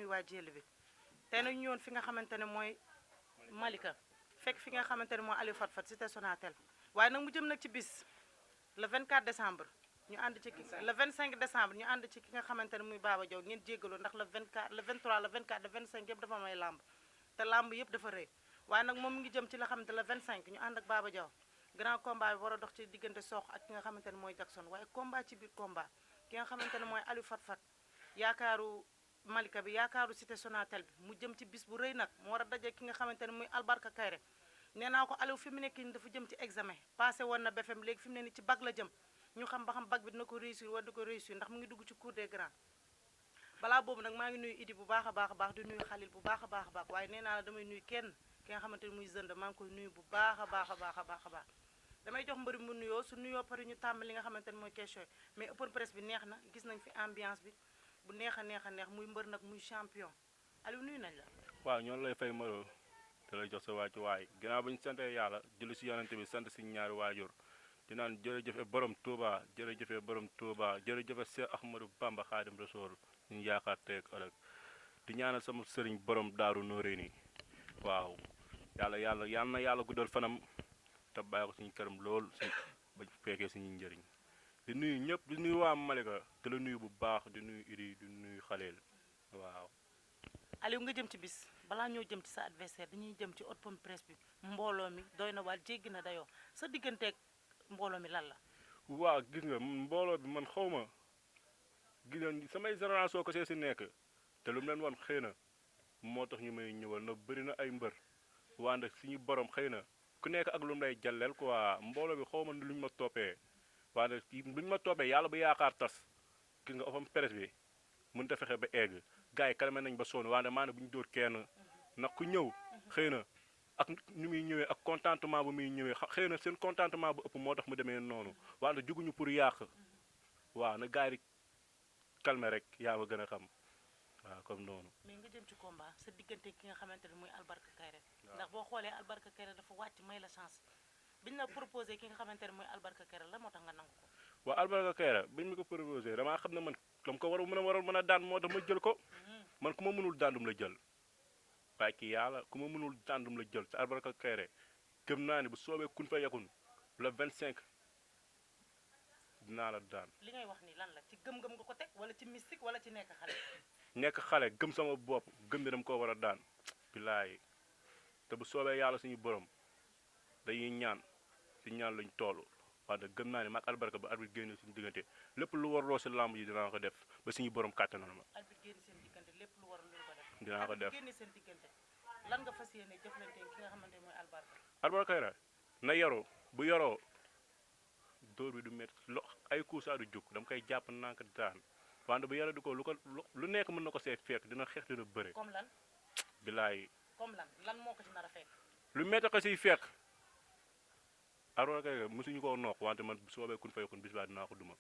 waa jël bi tey nag ñu ñëwoon fi nga xamante ne mooy Malika fekk fi nga xamante ne mooy Aliou Fat Fat cité Sonatel waaye nag mu jëm nag ci bis le 24 décembre ñu ànd ci le 25 décembre ñu ànd ci ki nga xamante ne muy Baba Diaw ngeen jéggaloo ndax le 24 le 23 le 24 le 25 yëpp dafa may làmb te làmb yëpp dafa rëy waaye nag moom mu ngi jëm ci la xamante le 25 ñu ànd ak Baba Diaw grand combat bi war a dox ci diggante Sokh ak ki nga xamante ne mooy Jackson waaye combat ci biir combat ki nga xamante ne mooy Aliou Fat Fat yaakaaru Malika bi yaakaaru cité Sonatel bi mu jëm ci bis bu rëy nag mu war a daje ki nga xamante ne muy Albarka Kayre nee naa ko Aliou fi mu nekk nii dafa jëm ci examen passé woon na BFM léegi fi mu ne nii ci bac la jëm ñu xam ba xam bac bi dina ko réussir wala du ko réussir ndax mu ngi dugg ci cours des grands balaa boobu nag maa ngi nuyu Idi bu baax a baax di nuyu Xalil bu baax a baax waaye nee naa la damay nuyu kenn ki nga xamante ne muy Zënd maa ngi koy nuyu bu baax a baax damay jox mbëri mu nuyoo su nuyoo pare ñu tàmm li nga xamante ne mooy question yi mais open presse bi neex na gis nañ fi ambiance bi bu neex a neex muy mbër nag muy champion Aliou nuyu nañ la. waaw ñoo lay fay Maro te lay jox sa wàccu waay ginnaaw ba ñu santee yàlla julli si yonente bi sant si ñaari waajur di naan jërëjëfe borom Touba jërëjëfe borom Touba jërëjëfe Cheikh Ahmadou Bamba Xaadim Rasool ñu yaakaar teeg ëllëg di ñaanal sama sëriñ borom Daaru Nooréni waaw yàlla na yàlla guddal fanam te bàyyi ko suñu këram lool si ba fekkee suñu njëriñ di nuyu ñëpp di nuyu waa Malika te la nuyu bu baax di nuyu Idi di nuyu Xaleel waaw. Aliou nga jëm ci bis balaa ñoo jëm ci sa adversaire dañuy jëm ci open presse bi mbooloo mi doy na waal jéggi na dayoo sa digganteeg mbooloo mi lan la. waaw gis nga mbooloo bi man xaw ma gis nga samay génération ko see si nekk te lu mu leen wan xëy na moo tax ñu may ñëwal nag bëri na ay mbër wante suñu borom xëy na ku nekk ak lu mu lay jàlleel quoi mbooloo bi xaw ma lu ñu ma toppee wante bu ñu ma toppee yàlla bu yaakaar tas gis nga open presse bi mënut a fexe ba egg gars yi kalame nañ ba sonn wante maanaam bu ñu dóor kenn ndax ku ñëw xëy na ak ñu muy ñëwee ak contentement bu muy ñëwee xëy na seen contentement bu ëpp moo tax mu demee noonu wante juguñu pour yàq waaw na gars yi calmer rek yaa ma gën a xam waaw comme noonu. mais nga jëm ci combat sa diggante ki nga xamante ne muy Albarka Kayre ndax boo xoolee Albarka Kayre dafa wàcc may la chance biñ la proposé ki nga xamante ne mooy Albarka Kayre la moo tax nga nangu ko. waaw Albarka Kayre biñ ma ko proposé damaa xam ne man dama ko waroon mën a daan moo tax ma jël ko man ku ma mënul daandum la jël waaye kii yàlla ku ma mënul daandum la jël te Albarka Kayre gëm naa ne bu soobee kun fa yakun le 25 dinaa la daan. li ngay wax ni lan la ci gëm-gëm nga ko teg wala ci mystique wala ci nekk xale. nekk xale gëm sama bopp gëm ne dama ko war a daan bilaay te bu soobee yàlla suñu borom dañuy ñaan si ñaan luñ toll wante gëm naa ne maag Albarka ba arbitre génn suñu diggante lépp lu warloo si lamb yi dinaa ko def ba suñu borom kàttanal ma. arbitre génn seen diggante lépp lu war lu ko def. dinaa ko def génn seen diggante lan nga fas yéene jëflante ki nga xamante ne mooy Albarka. Albarka Kayre na yaroo bu yaroo dóor bi du métti ay coups saa du jóg dama koy jàpp nank daan wante bu yara di ko lu nekk mën na ko see fekk dina xeex dina bëre. comme lan. bilaay. comme lan moo ko ci nar a fekk. lu métti ko siy fekk Albarka Kayre mosuñu koo noq wante man bu soobee kun fayakun bis baa dinaa ko duma.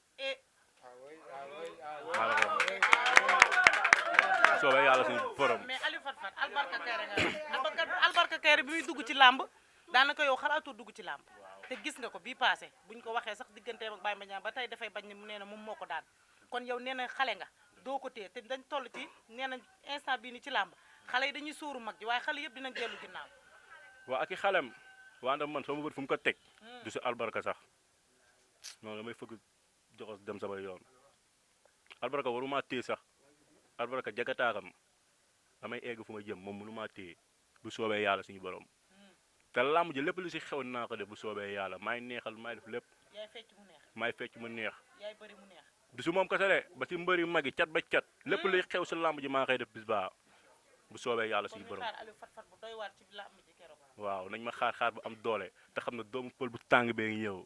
soobee yàlla suñu borom. mais Aliou Fat Fat Albarka Kayre nga wax Albarka Kayre bi muy dugg ci làmb daanaka yow xalaatoo dugg ci làmb te gis nga ko bii passé buñ ko waxee sax digganteem ak Baye Mbaña ba tey dafay bañ ne mu nee na moom moo ko daan kon yow nee na xale nga doo ko téye te dañ toll ci nee na instant bii ni ci làmb xale yi dañuy sóoru mag ji waaye xale yëpp dinañ dellu ginnaaw. waa ak i xalem wante man sama bët fu mu ko teg du si Albarka sax non damay fëgg joxos dem sama yoon Albarka waruma téye sax Albarka jagataakam damay egg fu ma jëm moom mënuma téye bu soobee yàlla suñu borom te làmb ji lépp lu si xew naa ko def bu soobee yàlla maay neexal maay def lépp. yaay fecc mu neex. maay fecc mu neex. yaay bëri mu neex. du su moom kese de ba si mbëri mag yi cat ba cat lépp luy xew si làmb ji maa koy def bis baa bu soobee yàlla suñu borom. kon ñu xaar Aliou Fat Fat bu doy waar ci làmb ji keroog. waaw nañ ma xaar bu am doole te xam ne doomu pël bu tàng bee ngi ñëw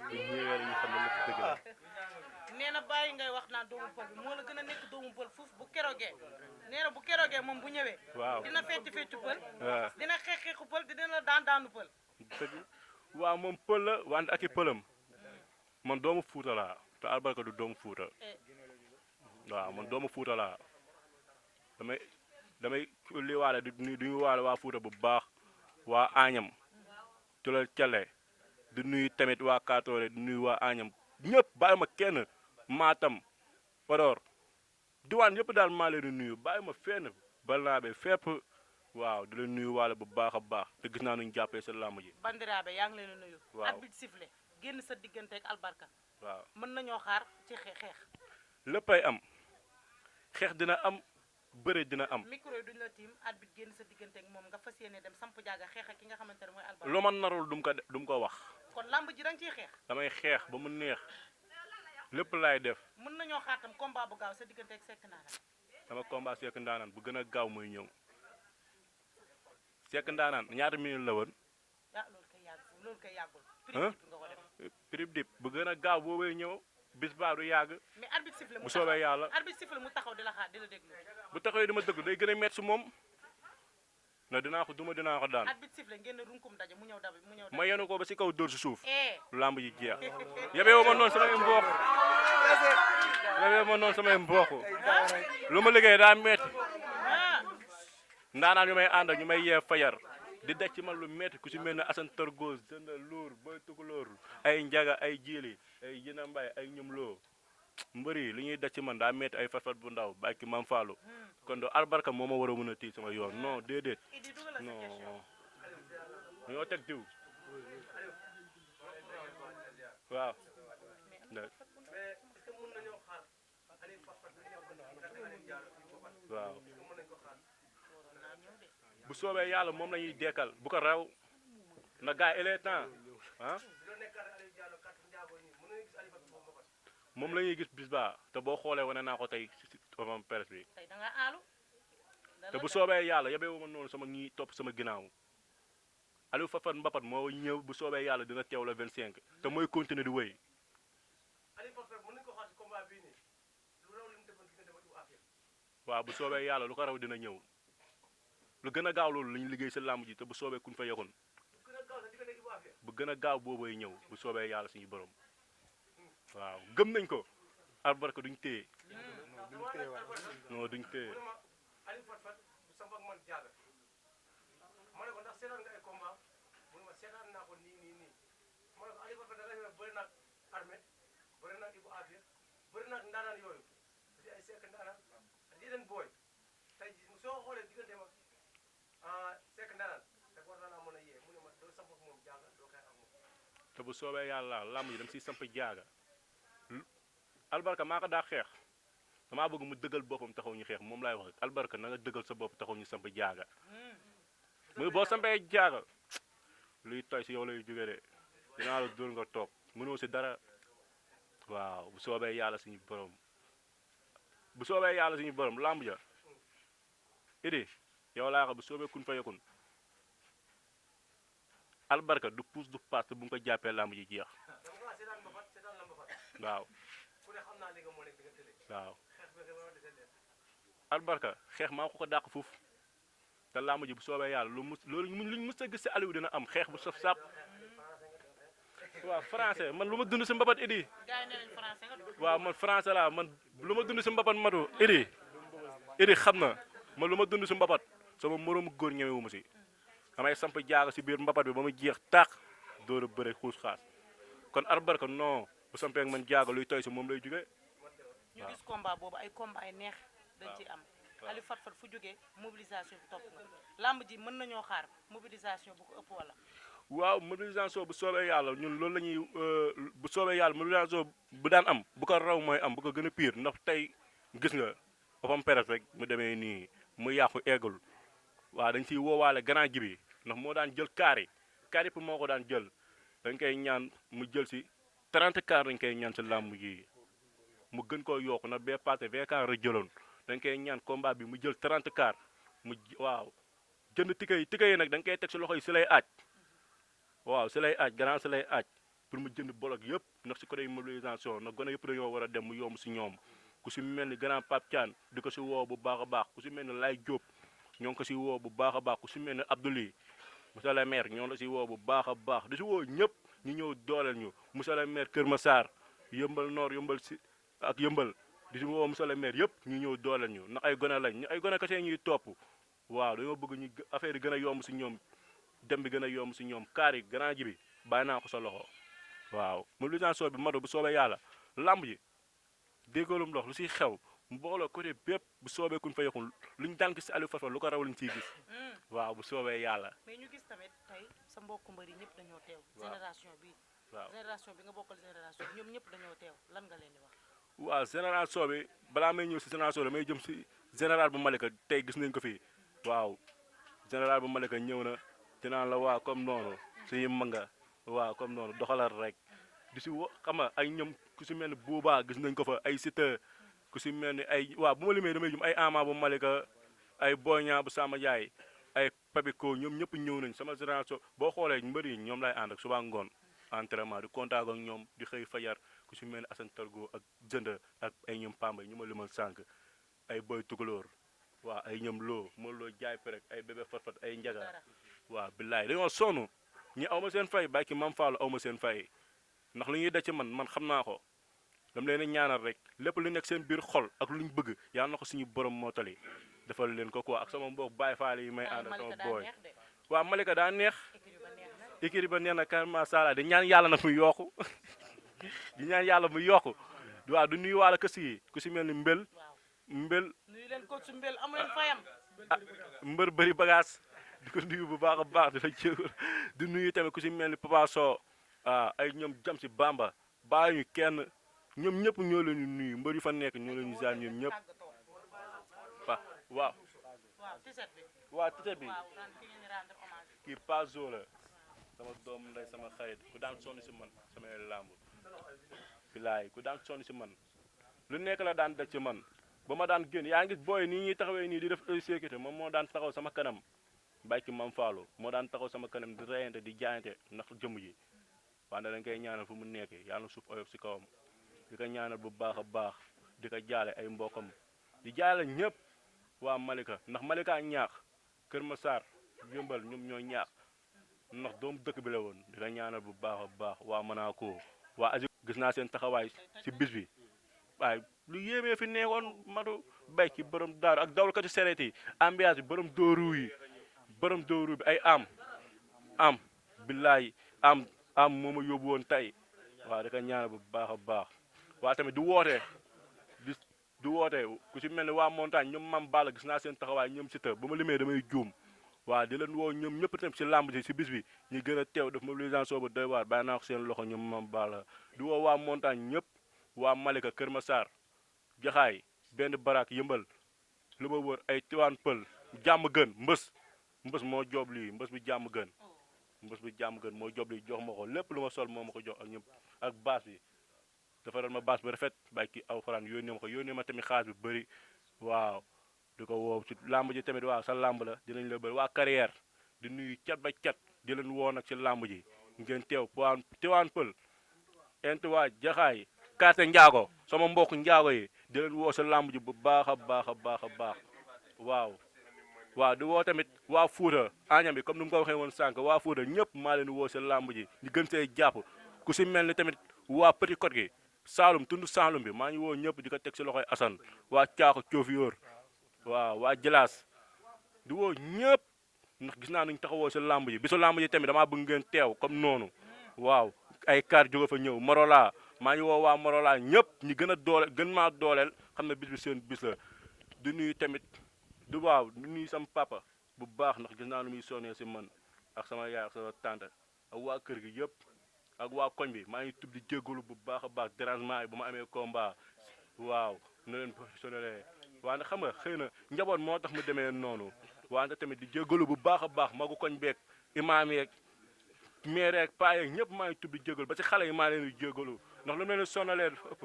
bu ñëwee ñu xam ne lépp dëgg la. nee na bàyyi ngay wax naan doomu pël bi moo la gën a nekk doomu pël fuuf bu keroogee nee na bu keroogee moom bu ñëwee. waaw dina feccu pël. waaw dina xeexu pël dina la daanu pël. dëgg waaw moom pël la wante ak i pëlam man doomu Fuuta laa te Albarka du doomu Fuuta waaw man doomu Fuuta laa damay li waale du ñu waale waa Fuuta bu baax waa Añam tulal Cale du nuyu tamit waa Kaatoore du nuyu waa Añam ñëpp bàyyi ma kenn Maatam Podor diwaan yëpp daal maa leen di nuyu bàyyi ma fenn balnaabe fépp waaw di leen nuyu waale bu baax a baax te gis naa nuñ jàppee sa làmb ji bandiraabe yaa ngi leen di nuyu waaw arbitre sifflé génn sa diggante ak albarka waaw mën nañoo xaar ci xeex léppay am xeex dina am bëre dina am micro yi duñ la tiim arbitre génn sa diggante ak moom nga fas yéene dem samp jaaga xeex ak ki nga xamante ne mooy albarka lu ma narul dum ko wax kon lamb ji da nga ciy xeex damay xeex ba mu neex lépp laay def mën nañoo xaar tam combat bu gaaw sa diggante ak Seck Ndaanaan sama combat Seck Ndaanaan bu gën a gaaw mooy ñëw Seck Ndaanaan ñaata minute la woon ah loolu kay yàggul Hein? prix nga ko def prib dip bu gën a gaaw boobay ñëw bis baa du yàgg mais arbitre sifflé mu bu soobee yàlla arbitre sifflé mu taxaw di la xaar di la déglu bu taxawee dama dëgg day gën a metti si moom na dinaa ko duma dinaa ko daan arbitre sifflé ngeen runkum daje mu ñëw dabi ma yenu ko ba si kaw dóor si suuf eh lamb ji jeex yabeewu ma noonu samay mbokk yabeewu ma noonu samay mbokk lu ma liggéey daa metti ah ndaanaan yu may ànd ak ñu may yee fajar di daj ci man lu metti ku si mel ne Assane Torgos Zenda Lour Boy Tukulóor ay Njaga ay Jili ay Jina Mbay ay ñum loo mbëri li ñuy daj ci man daa metti ay fatfat bu ndaw bàyyi ki Mam Fallou kon do albarka moo ma war a mën a tii sama yoon non déedéet idi dugal sa non question dañoo teg diw waaw waaw bu soobee yàlla moom la ñuy dekkal bu ko raw na gars il est temps ah moom la ñuy gis bis ba te boo xoolee wane naa ko tey si ovam presse bi tey da nga aalu te bu soobee yàlla yabeewu ma noonu sama ñi topp sama ginnaaw Aliou Fafat Mbapat moo ñëw bu soobee yàlla dina teew la 25 te mooy continuer di wéy waaw bu soobee yàlla lu ko raw dina ñëw lu gën a gaaw loolu la ñu liggéey sa làmb ji te bu soobee kuñ fa yegoon bu gën a gaaw boobay ñëw bu soobee yàlla suñu borom waaw gëm nañ ko albarka duñ téye non duñ téye te bu soobee yàlla làmb ji dama siy samp jaaga albarka maa ko daa xeex damaa bëgg mu dëggal boppam taxaw ñu xeex moom laay wax albarka na nga dëggal sa bopp taxaw ñu samp jaaga muy boo sampee jaaga luy toy si yow lay jóge de dinaa la dóor nga toog mënoo si dara waaw bu soobee yàlla suñu borom bu soobee yàlla suñu borom làmb ja idi yow laa ko bu soobee kun fa yekun albarka du puus du paas te bu nga ko jàppee làmb ji jeex waaw waaw albarka xeex maa ko dàq foofu te làmb ji bu soobee yàlla loolu luñ mës a gis si Aliou dina am xeex bu saf sap waaw français man lu ma dund si mbapat idi gars yi nee nañ français nga doon waaw man français laa man lu ma dund si mbapat matu idi xam na man lu ma dund si mbapat sama moroomu góor ñemewu ma si damay samp jaaga si biir mbapat bi ba mu jeex taax door a bëre xuus xaas kon albarka non bu sampee ak man jaaga luy toy si moom lay jóge ñu gis combat boobu ay combat ay neex dañ ciy am Aliou Fat Fat fu jógee mobilisation bi topp na lamb ji mën nañoo xaar mobilisation bu ko ëpp wala waaw mobilisation bu soobee yàlla ñun loolu la ñuy bu soobee yàlla mobilisation bu daan am bu ko raw mooy am bu ko gën a pire ndax tey gis nga open presse rek mu demee nii mu yàqu eggul waaw dañ ciy woowaale grand ji bi ndax moo daan jël kaar yi pour moo ko daan jël dañ koy ñaan mu jël si 30 kaar dañ koy ñaan si làmb ji mu gën koo yokk na bee passé 20 kaar rek jëloon dañ koy ñaan combat bi mu jël 30 kaar mu waaw jënd tike yi nag da nga koy teg si loxo yi si lay aaj waaw si lay aaj grand si lay aaj pour mu jënd bolok yëpp ndax si côté mobilisation ndax gone yëpp dañoo war a dem mu yomb si ñoom ku si mel ni grand Pape Thiane di ko si woo bu baax a baax ku si mel ni Lay Diop ñoo ngi ko si woo bu baax a baax ku si mel ni Abdoulaye monsieur le maire ñoo la si woo bu baax a baax di si woo ñëpp ñu ñëw dooleel ñu monsieur le maire Kër Massar yëmbal Nord yëmbal si ak yëmbal di si woo monsieur le maire yëpp ñu ñëw dooleel ñu ndax ay gone lañ ay gone kese ñuy topp waaw dañoo bëgg ñu affaire yi gën a yomb si ñoom dem bi gën a yomb si ñoom kaar yi grand ji bi bàyyi naa ko sa loxo waaw mobilisation bi mado bu soobee yàlla lamb ji déggoolum ndox lu siy xew mbooloo côté bépp bu soobee kuñ fa yokkul luñ daan gis si Aliou Fatfat lu ko raw lañ ciy gis waaw bu soobee yàlla. mais ñu gis tamit tey sa mbokku mbër yi ñëpp dañoo teew. waaw génération bi waaw génération bi nga bokkal génération ñoom ñëpp dañoo teew lan nga leen di wax. waaw génération bi balaa may ñëw si génération bi may jëm si général bu Malika tey gis nañ ko fii waaw général bu Malika ñëw na dinaan la waa comme noonu suñu manga waaw comme noonu doxalal rek di si xam nga ay ñoom ku si mel ni Bouba gis nañ ko fa ay Siteu ku si mel ni ay waaw bu ma limee damay jum ay Ama bu Malika ay Boña bu Sama Jaay ay Papiko ñoom ñëpp ñëw nañ sama génération boo xoolee mbër yi ñoom lay ànd ak suba ngoon entraînement di contact ak ñoom di xëy fajar ku si mel ni Assane Targo ak jënd ak ay ñoom Pamba ñu ma limal sànq ay Boy Tukulóor waaw ay ñoom loo moo loo jaay perek ay bébé Fatfat ay njaga waaw billaay dañoo sonn ñi aw ma seen fay bàyyi mam Fallou aw ma seen fay ndax lu ñuy def ci man xam naa ko dam leen a ñaanal rek lépp lu nekk seen biir xol ak lu ñu bëgg yàlla na ko suñu borom mootali defal leen ko quoi ak sama mbokk Baye Fall yi may ànd sama booy waaw Malika daa neex écurie ba neex na carrément sala di ñaan yàlla na muy yokku di ñaan yàlla muy yokku waaw du nuyu waala kës yi ku si mel ni mbel nuyu leen ko su mbel amu leen fayam. ah mbër bëri bagage di ko nuyu bu baax a baax di la jégal di nuyu tamit ku si mel ni Papa Sow ay ñoom jam si Bamba bàyyi ñu kenn ñoom ñëpp ñoo leen di nuyu mbër yu fa nekk ñoo leen di ziar ñoom ñëpp waaw tiset bi kii Pazo la sama doom nday sama xarit ku daan sonn si man samay làmb bilaay ku daan sonn si man lu nekk la daan daj ci man ba ma daan génn yaa ngi booy nii ñuy taxawee nii di def sécurité moom moo daan taxaw sama kanam bàyyi mam Fallou moo daan taxaw sama kanam di reyante di jaayante ndax jëmm ji wante dañ koy ñaanal fu mu nekkee yàlla na suuf oyof si kawam di ko ñaanal bu baax a baax di ko jaale ay mbokam di jaale ñëpp waa Malika ndax Malika ñaax Kër Massar Yëmbal ñoom ñoo ñaax ndax doomu dëkk bi la woon di ko ñaanal bu baax a baax waa Manako waa Aji gis naa seen taxawaay si bis bi waaye lu yéemee fi nekkoon matu bay ki borom daaru ak dawalkatu sereet yi ambiance bi borom dóoru bi ay am billaay am moo ma yóbbu woon tey waaw di ko ñaanal bu baax a baax waa tamit du woote ku si mel ni waa montagne ñoom mam Balla gis naa seen taxawaay ñoom si ta ba ma limee damay juum waaw di leen woo ñoom ñëpp tamit si làmb ji si bis bi ñu gën a teew def mobilisation ba doy waar bàyyi naa ko seen loxo ñoom mam Balla di woo waa montagne ñëpp waa Malika Kër Massar Jaxaay benn barak Yëmbal lu ma wër ay Tiwaan Pël jàmm gën mbës moo joob lii mbës bi jàmm gën moo joob lii jox ma ko lépp lu ma sol moo ma ko jox ak ñëpp ak baas bi defaral ma baas bu rafet bàyyi ki aw xoraan yónnee ma tamit xaalis bi bëri waaw di ko woo ci làmb ji tamit waaw sa làmb la dinañ la bëri waa carrière di nuyu cat ba cat di leen woo nag ci làmb ji ngeen teew Tiwaan Pël Entuwaa Jaxaay Kaate Njaago sama mbokk Njaago yi di leen woo sa làmb ji bu baax a baax a baax a baax waaw di woo tamit waa Fuuta añam bi comme ni mu ko waxee woon sànq waa Fuuta ñëpp maa leen woo sa làmb ji ñu gën see jàpp ku si mel ni tamit waa Petit Côte gi Saalum tund Saalum bi maa ngi woo ñëpp di ko teg si loxoy Assane waa Caaxo Coofiyoor waaw waa Jilaas di woo ñëpp ndax gis naa nuñ taxawoo si làmb ji bisu làmb ji tamit damaa bëgg ngeen teew comme noonu waaw ay kaar jóge fa ñëw Morola maa ngi woo waa Morola ñëpp ñi gën maa dooleel xam ne bis bi seen bis la di nuyu tamit di nuyu sama papa bu baax ndax gis naa nu muy sonnee si man ak sama yaay ak sama tante ak waa kër gi yëpp ak waa koñ bi maa ngi tub di jéggalu bu baax a baax dérangement yi bu ma amee combat waaw na leen professionnel wante xam nga xëy na njaboot moo tax mu demee noonu wante tamit di jéggalu bu baax a baax magu koñ beeg imaam yeeg maire yeeg paa yeeg ñëpp maa ngi tub di jéggalu ba ci xale yi maa leen di jéggalu ndax lu mel ni sonalee dafa ëpp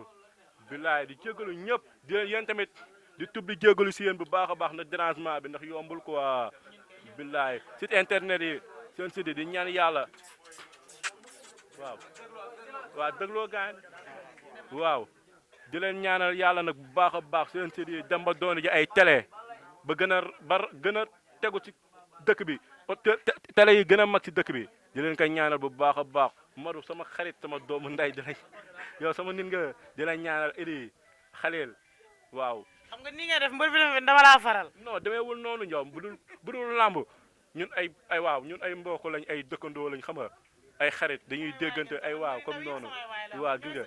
billaay di jéggalu ñëpp di yéen tamit di tub di jéggalu si yéen bu baax a baax na dérangement bi ndax yombul quoi billaay site internet yi seen site yi di ñaan yàlla waaw dégloo gaañ waaw di leen ñaanal yàlla nag bu baax a baax seen site yi dem ba doon ji ay télé ba gën a tegu ci dëkk bi télé yi gën a mag ci dëkk bi di leen koy ñaanal bu baax a baax Maru sama xarit sama doomu nday di la yow sama nit nga di la ñaanal Idi Xaleel waaw. xam nga ni ngay def mbër bi dama laa faral. non demeewul noonu ñoom bu dul làmb ñun ñun ay mbokk lañ ay dëkkandoo lañ xam nga ay xarit dañuy déggante ay waaw comme noonu waaw gis nga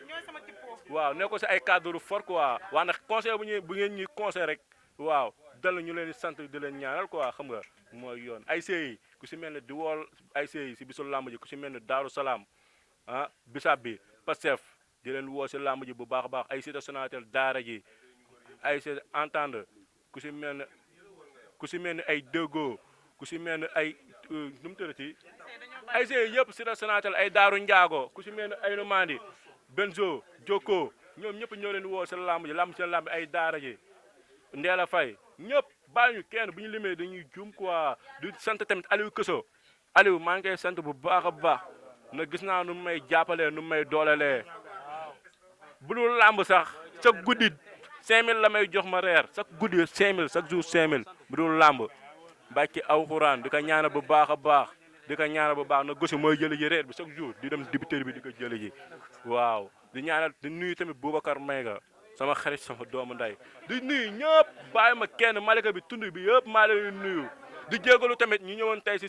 waaw ne ko si ay cadre fort quoi waa ndax conseil bu ngeen ñuy conseil rek waaw dal ñu leen di sant di leen ñaanal quoi xam nga mooy yoon ay yi ku si mel ne di wool ay yi si bisu làmb ji ku si mel ne Daaru Salaam ah bisab bi Pastef di leen woo si làmb ji bu baax a baax ay Cité Sonatel daara ji ay si entendre ku si mel ne ay Déggo ku si mel ne ay nu mu tërati ay yëpp Cité Sonatel ay Daaru Njaago ku si mel ne ay Numandi Benzo Jokko ñoom ñëpp ñoo leen woo si làmb ji seen làmb ay daara ji Ndeela Fay ñëpp bàyyi ñu kenn bu ñu limee dañuy juum quoi du sant tamit Aliou Këso Aliou maa ngi koy sant bu baax a baax na gis naa nu may jàppalee nu may doolelee bu dul làmb sax chaque guddi 5000 la may jox ma reer chaque guddi 5000 chaque jour 5000 bu dul làmb bàkki aw xuraan di ko ñaanal bu baax a baax na gosi mooy jëli ji reer bi chaque jour di dem dibiteri bi di ko jëli ji waaw di ñaanal di nuyu tamit Boubacar Mayga sama xarit sama doomu nday di nuyu ñëpp bàyyi ma kenn Malika bi tund bi yëpp maa leen nuyu di jégalu tamit ñu ñëwoon tey si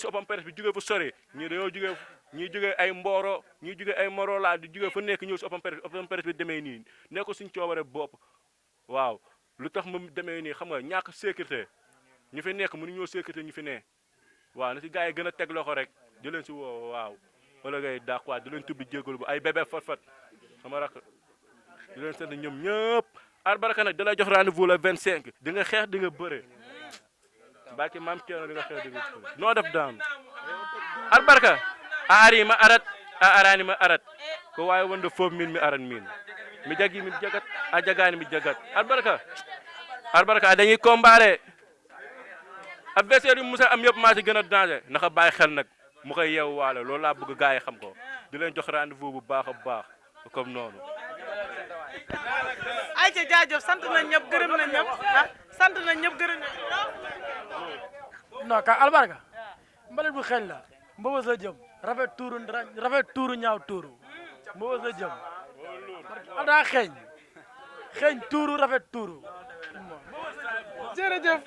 open presse bi jógee fu sori ñii dañoo jógee ay Mboro ñii jógee ay Morola di jógee fu nekk ñëw si open presse bi demee nii nekko suñ coobare bopp waaw lu tax mu demee nii xam nga ñàkk sécurité ñu fi nekk mënu ñoo sécurité ñu fi ne waaw na si gars yi gën a teg loxo rek di leen si woo waaw wala ngay daax waa di leen tubbi jégalu bu ay bébé fat sama rak di leen sant ñoom ñëpp Albarka nag da lay jox rendez-vous le 25 di nga xeex di nga bëre baki maam Thierno di nga xeex di nga bëre noo def daan Albarka a ari ma arat a arani ma arat ko waawi wonde fof min mi arat min mi jagi mi jagat a jagani mi jagat Albarka a dañuy combattre adversaire yu musa am yëpp maa si gën a danger naka bàyyi xel nag mu koy yeewu waale loolu laa bëgg gars yi xam ko di leen jox rendez-vous bu baax a baax comme noonu ay ca jaajëf sant nañ ñëpp gërëm nañ ñëpp sant nañ ñëpp gërëm nañ non ka Albarka mbalit bu xeeñ la mbëbës la jëm rafet tuuru ñaaw tuuru mbëbës la jëm daa xeeñ tuuru rafet tuuru jërëjëf